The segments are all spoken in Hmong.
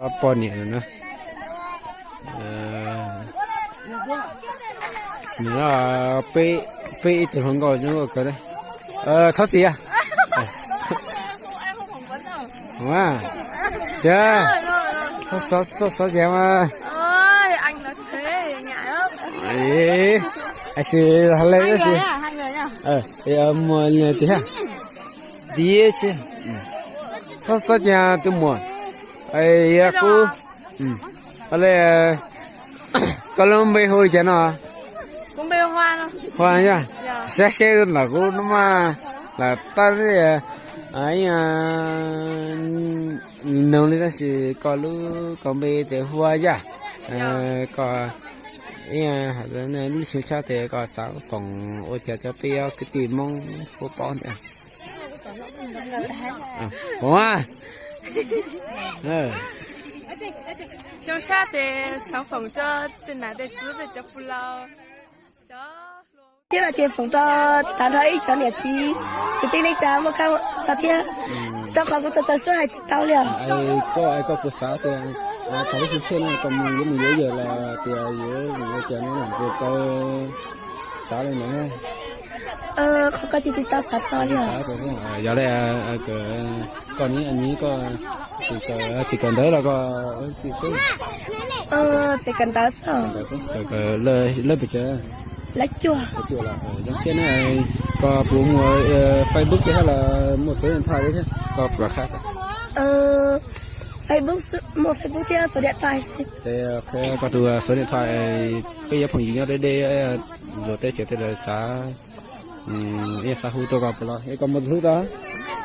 Poj niam no, peb ib tug hluas nkauj zoo nkauj kawg. Txhob txiav, tias, txhob txiav mas. Tab sis hais li tab sis, muaj li tiag, tiag tsis, txhob txiav tus muam, yog kuv, li, koj lub npe hu li cas no? Hua yog, saib seb ntawm kuv no mas lam tab li noog li tab sis koj lub, koj npe tias Hua Yaj, koj, lub xyoo tshaj tes koj xav foom ua cas rau peb cov kwv tij Hmoob puab paub ntawd. Xyoo tshaj tes xav foom rau tej nam tej txiv tej cov pug laus, cov hluas, thiab los tseem foom rau tag nrho ib cov niam txiv kwv tij neej tsa muaj kab muaj tso thiab, rau qhov kuv txawv txawv suab hais tsis tau li os. Koj, koj puas xav tias thaum lub xyoo tshiab no koj mus yuav mus yuav yawm los tias yuav mus ua cas no koj xav li ntawd? Qhov ko ces tsis tau xav txog li os. Yog li, koj niam koj tsis kawm ntawv los koj tsis, tsis kawm ntawv xwb. Lawv pes tsawg? Lawv cuaj. Zoo siab na, koj puas muaj Facebook thiab los muaj số điện thoại thiab, koj puas qhia? Facebook, muaj Facebook thiab số điện thoại. Ces qhia koj tus số điện thoại, peb yuav phooj ywg nyob deb deb luag teb chaws tej lawv xav, xav hu tuaj koj puas los, es koj muaj tus hlub tau?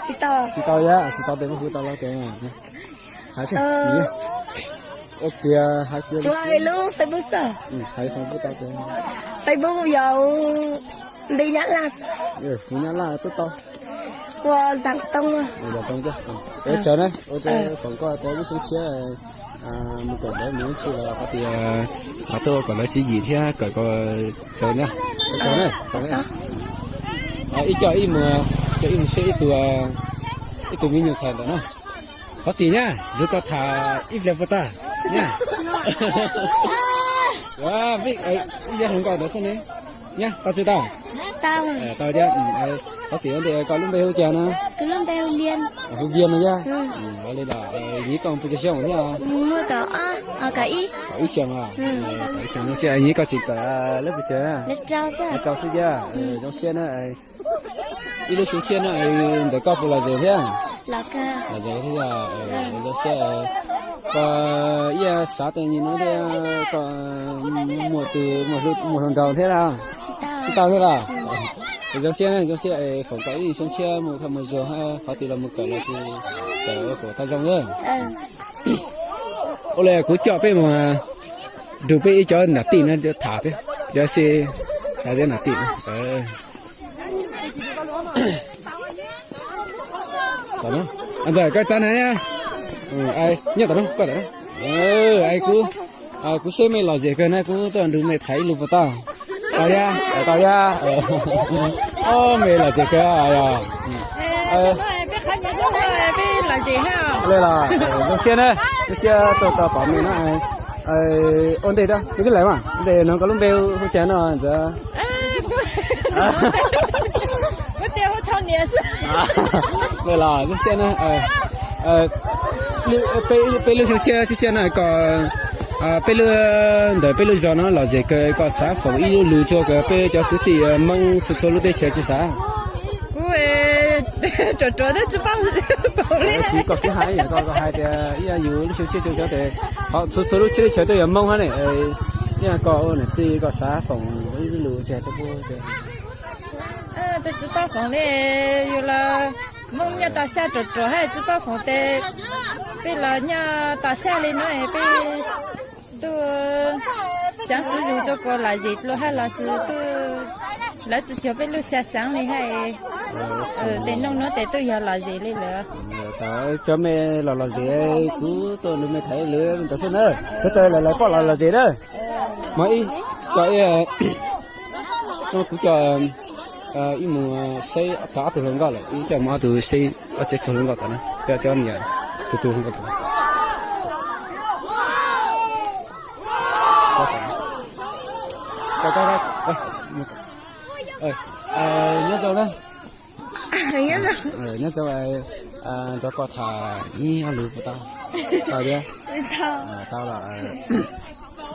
Tsis tau. Tsis tau yog tsis tau tes muab hu tau los ces hais, ua kiag hais kiag. Kuv hais lub Facebook xwb. Hais Facebook tau ces, Facebook yog npe Nyab Laj xwb. Npe Nyab Laj twb tau. Ua Zam Toob. Ua Zam Toob. Ua tsaug na, ua tsaug foom koj lub xyoo tshiab mus kawm ntawv mus ib txhis los qhov tias tuaj kawm lawv tswv yim thiab kawm kom txawv na. Ua tsaug na. Ib co ib mus, co ib mus saib ib tug, ib tug me nyuam ntxhais ntawm no. Thov txim na, yuav koj tham ib pliag puas tau? Ib yam hluas nkauj ntawd xwb ne. Nyab, tau tsis tau? Tau thiab. Thov txim, ua ntej koj lub npe hu cas no? Hu Vias no yog. Ua li los nyiv koj puas tsawg xyoo thiab? Kaum ib xyoos os. Kaum ib xyoos, zoo siab. Nyiv koj tseem kawm lab pes tsawg? Lab rau xwb thiab. Zoo siab na. Ib lub xyoo tshiab no ntawm koj puas lom zem thiab? Lom zem thiab. Zoo siab. Koj ib xav tej nyuag no thiab, koj muaj tus muaj hluas nraug thiab los? Tsis tau thiab los? Zoo siab, zoo siab, foom koj ib xyoo tshiab mus thaj mus zog, qhov twg los mus kawm los sis kawm kom tau zoo na. Ua li kuv coj peb mus nrug peb ib cov nam tij no tham thiab, cov sib, cov nam tij. Ntawm koj txav na, nyob tom no, koj tom no. Kuv, kuv saib mej lom zem kawg na, kuv tuaj nrug mej tham ib lus puas tau? Tau yog, tau yog. Mej lom zem kawg yog. Li los zoo siab na, zoo siab tuaj tau pom mej na. Ua ntej, nws twb lawm mas, ua ntej noog koj lub npe hu cas no ntxawm? Li los zoo siab na. Peb lub xyoo tshiab tshiab no koj, peb lub, ntawm peb lub zos no lom zem kawg, koj xav foom ib lub lus rau peb cov kwv tij Hmoob txhua txhua lub teb chaws tsis xav? Kuv ruam ruam thiab tsis paub. Tab sis koj twb hais, koj hais tias ib yam yus lub xyoo tshiab tshiab tes, qhov txhua txhua lub teb chaws twb yog Hmoob hab ne. Ib yam koj ua niam tij koj xav foom ib lub lus rau peb? Tes tsis paub foom li, yus los Hmoob nyob toj siab ruam ruam hab tsis paub foom tes, peb los nyob toj siab li no peb tuaj xaav xuv zug rua kuas lom zem dlua hab los sis tuaj, lawv tsi cuag peb lub xya xaav li hab. Tes noog nuav tes tuaj yog lom zem li lawm. Cov mej los lom zem, kuv tuaj nrug mej tham lawm ntawd xwb na. Sawv daws lawv poj los lom zem na. Mog ib, cov kuv coj ib mus saib tau ob tug hluas nkauj lawm, ib coj mus ob tug saib ob txhia txhua hluas nkauj tom na, peb ob tug hluas nkauj tom na. Nyob zoo na. Nyob zoo, nrog koj tham ib ob lus puas tau? Tau thiab. Tau los.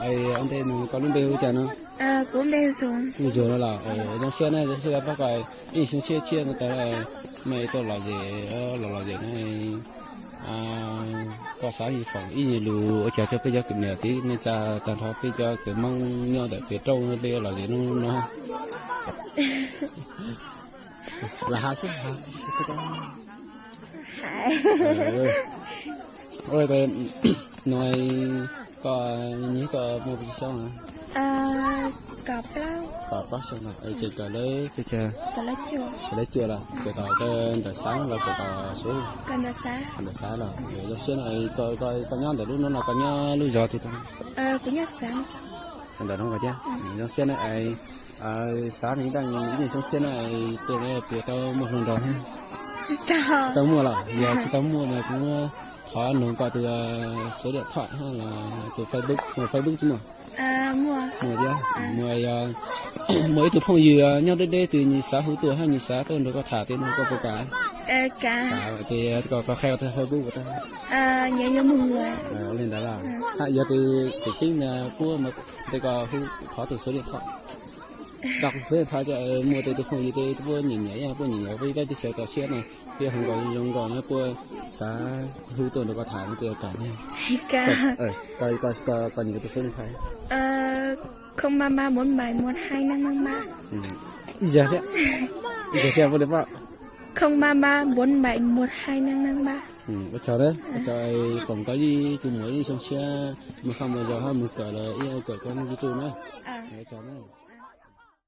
Ua ntej nug koj lub npe hu cas no? Hu Zuag no los. Zoo siab na, zoo siab pab koj ib xyoo tshiab tshiab no tas meej tuaj lom zem, los lom zem na. Koj xav foom ib nyuag lus ua cas rau peb cov kwv tij neej tsa, tag nrho peb cov kwv Hmoob nyob ntawm pem roob peb lom zem hnub no. Lam has xwb. No, koj nyuam yaus koj muaj pes tsawg xyoo na? Kaum plaub xyoo na. Ces kawm lab, kawm lab cuaj los, kawm tom ntawm xav los kawm tom suav? Ntawm xav los. Zoo siab no, koj nyob ntawm lub no no koj nyob lub zos twg tau? Ntawm no thiab. Zoo siab na, xav ib nyuag zoo siab na, tej no puas tau muaj hluas nraug? Tsis tau muaj los? Yog tsis tau muaj mas kuv thov nug koj tus số điện thoại hab los tus Facebook, Facebook tsis muaj? Muaj thiab. Muaj, yog muaj ib tug phooj ywg nyob deb deb twg nws xav hu tuaj hab nws xav tuaj nrog koj tham tej no koj puas kam? Ces koj qhia koj tus Facebook ua tau. Ua li ntawd los? Hab yog tus tseem ceeb puab, tej koj hu thov tus số điện thoại. Koj số điện thoại ces muaj tej tus phooj ywg tej puab nyiam nyiam, puab nyiam nyiam peb teb chaws toj siab no, peb hu nkaus zoo nkaus no puab xav hu tuaj nrog koj tham no puab yuav kam ne? Koj nyiam tus số điện thoại? Không ba ba bốn bảy một hai năm năm ba. Ib zaug thiab, ib zaug thiab puab li pab. Không ba ba bốn bảy một hai năm năm ba. Ua tsaug na, ua tsaug, foom koj ib tug muam ib zoo siab mus qhov mus zos hab mus kawm los ib kawm koj YouTube na. Ua tsaug na.